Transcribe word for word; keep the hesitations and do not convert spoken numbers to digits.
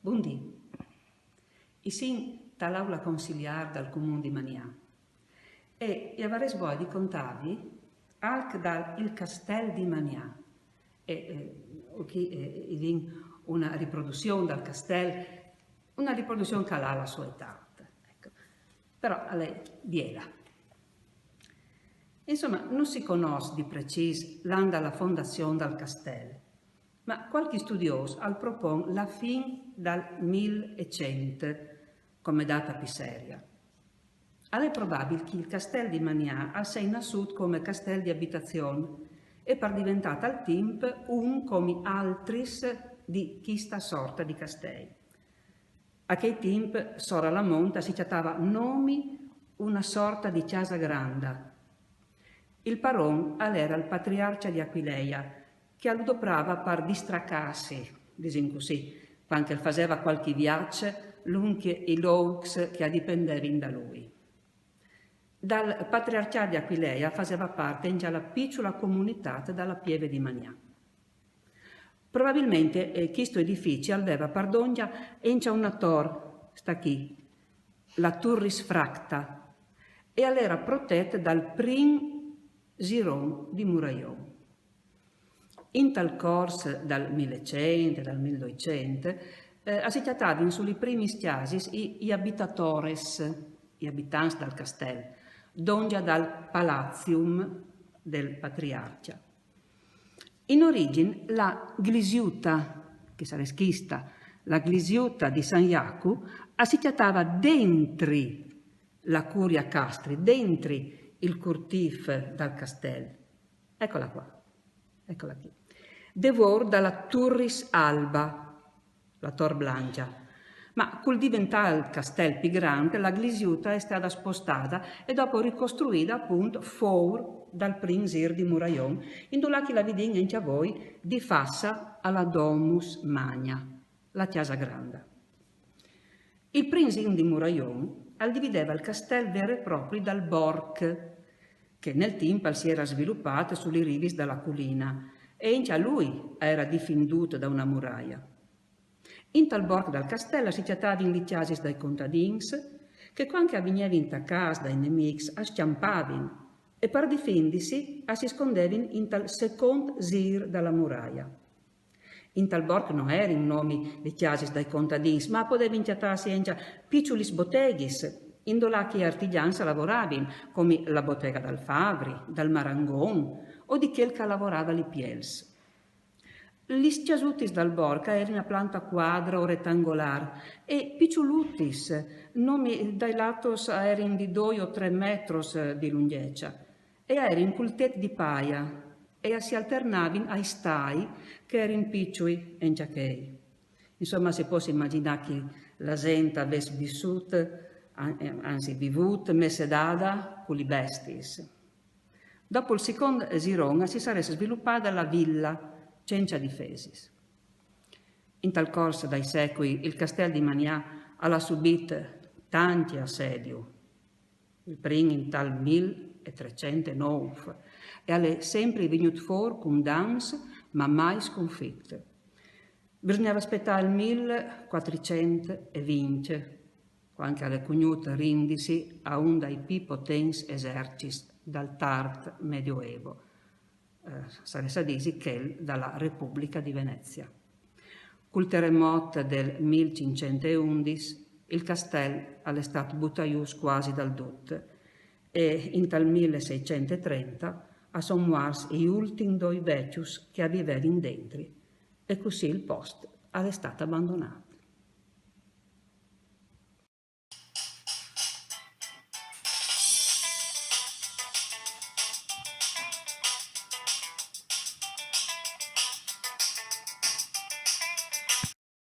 Bundì. I sin ta l'aula consiliar dal cumun di Manià e i avarès voia di contavi alc dal il castèl di Manià. E eh, chi eh, i vin una riproduzion dal castèl, una riproduzion che al à la sua età. Ecco. Però al è biela. Insomma, non si conosce di precis l'an dalla fondazione dal castèl, ma qualche studioso al propone la fin dal mil e cent come data più seria. Al è probabile che il castèl di Manià al sei nasciuto come castèl di abitazione e per diventare al tempo un come altris di questa sorta di castèl. A quel tempo, sora la monta, si chattava nomi una sorta di casa granda. Il paron al era il patriarca di Aquileia, che al doprava per distraccarsi, disin così, quando faceva qualche viaggio lungo i locs che dipendevano da lui. Dal patriarca di Aquileia faceva parte anche la piccola comunità dalla pieve di Manià. Probabilmente eh, questo edificio aveva per dongia anche una tor, sta qui, la Turris Fracta, e al era protetta dal prin giron di Muraion. In tal cors dal mil e cent, dal mil e duecent, eh, si chattavano sui primi scasis i, i abitatores, i abitanti dal castèl, dongia dal palazium del patriarca. In origine la glisiuta, che sarebbe questa, la glisiuta di San Jacu, si chattava dentri la curia castri, dentri il curtif dal castèl. Eccola qua, eccola qui. Devor dalla Turris Alba, la Tor Blangia. Ma col diventare il castèl più grande, la glisiuta è stata spostata e dopo ricostruita appunto four dal prin gir di Muraion, indulà che la vidin anche voi di fassa alla Domus Magna, la chiesa grande. Il prin gir di Muraion al divideva il castèl vero e proprio dal borg, che nel tempo si era sviluppato sulle rivis dalla collina, e anche a lui era difenduto da una muraglia. In tal borg dal castèl si chattavano le case dai contadins, che quando che venivano attaccati dai nemici, a scampavano, e per difendersi a si scondevano in tal secondo gir dalla muraglia. In tal borg non erano nomi le case dai contadins, ma podevano chattarsi anche piccoli botteghi, indulà che gli artigiani lavoravano, come la bottega dal Favri, dal Marangon o di quel che lavorava le piels. Lis casutis dal borg a erin a planta quadra o retangolar e piçulutis, nomi dai latos a erin di doi o tre metros di lunghezza, e a erin cul tet di paia e a si alternavin ai stai che erin piçui e ingiachei. Insomma, si pos imaginar che la gent aves vissut, anzi vivut, messedada cu li bestis. Dopo il second giron si sarès svilupada la villa, cença difesis. In tal cors dai secui il castèl di Manià al à subit tanti assediu, il prin in tal mil e trecent e nov, e al è sempre vignut for cun dans, ma mai sconfit. Bisognava aspettar il mil quatricent e vinc, quando che al è cugnut rindisi a un dai pi potents esercits dal tard medioevo, eh, sarès a disi chel dalla Republica di Venezia. Cul terremot del mil cinccent e undis il castèl al è stat butà jù quasi dal dut e in tal mil seicent e trenta a son muars i ultins doi vecchjus che a vivevin dentri e cussì il post al è stat abandonat.